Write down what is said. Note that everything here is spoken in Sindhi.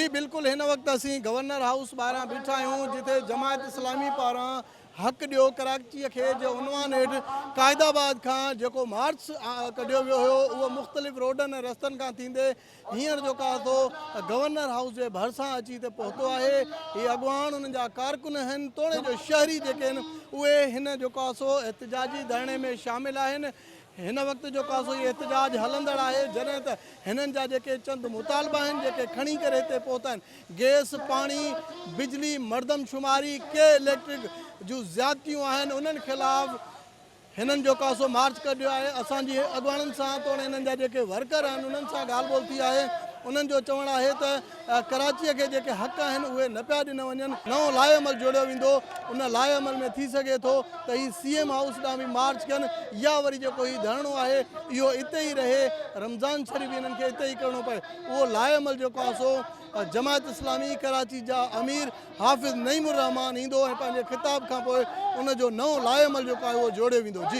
جي بلڪل هن وقت اسين گورنر هائوس ٻاهران بيٺا آهيون جتي جماعت اسلامي پاران حق ڏيو ڪراچي کي جي عنوان هيٺ قائد آباد کان جيڪو مارچ ڪڍيو ويو هيو اهو مختلف روڊن ۽ رستن کان ٿيندي هينئر جيڪو آهي سو گورنر هائوس جي ڀرسان اچي هتي پهتو آهي. هي اڳواڻ انهن جا ڪارڪن آهن توڻي جو شهري جيڪي آهن اهي هن جيڪو آهي سو احتجاجي ڌرڻي ۾ شامل آهن. هن وقت جيڪو آهي سو هي احتجاج هلندڙ آهي جڏهن ته هنن جا جيڪي چند مطالبا آهن جيڪي کڻي ڪري هتي پهتا آهن گئس، پاڻي، بجلي، مردم شماري، ڪي اليڪٽرڪ جون زيادتيون آهن انهن خلاف هنن جو ڪاسو مارچ ڪڍيو آهي، اسان جي اڳواڻن سان توڻي هنن جا جيڪي ورڪر آهن انهن سان ڳالهه ٻولهه ٿي آهي، انهن جو چوڻ آهي ته ڪراچيء کي جيڪي حق آهن اهي نه پيا ڏنا وڃن، نئون لائحه عمل جوڙيو ويندو، ان لائحه عمل ۾ ٿي سگهي ٿو ته هي سي ايم هائوس ڏانهن به مارچ ڪن يا وري جيڪو هي ڌرڻو آهي اهو اتي ئي رهي، رمضان شريف به هنن کي اتي ئي ڪرڻو پئي، اهو لائحه عمل جيڪو آهي سو جماعت اسلامي ڪراچي جا امير حافظ نعيم الرحمان ايندو ۽ پنهنجي خطاب کان پوء ان جو نئون لائحه عمل جيڪو آهي اهو جوڙيو ويندو. جي.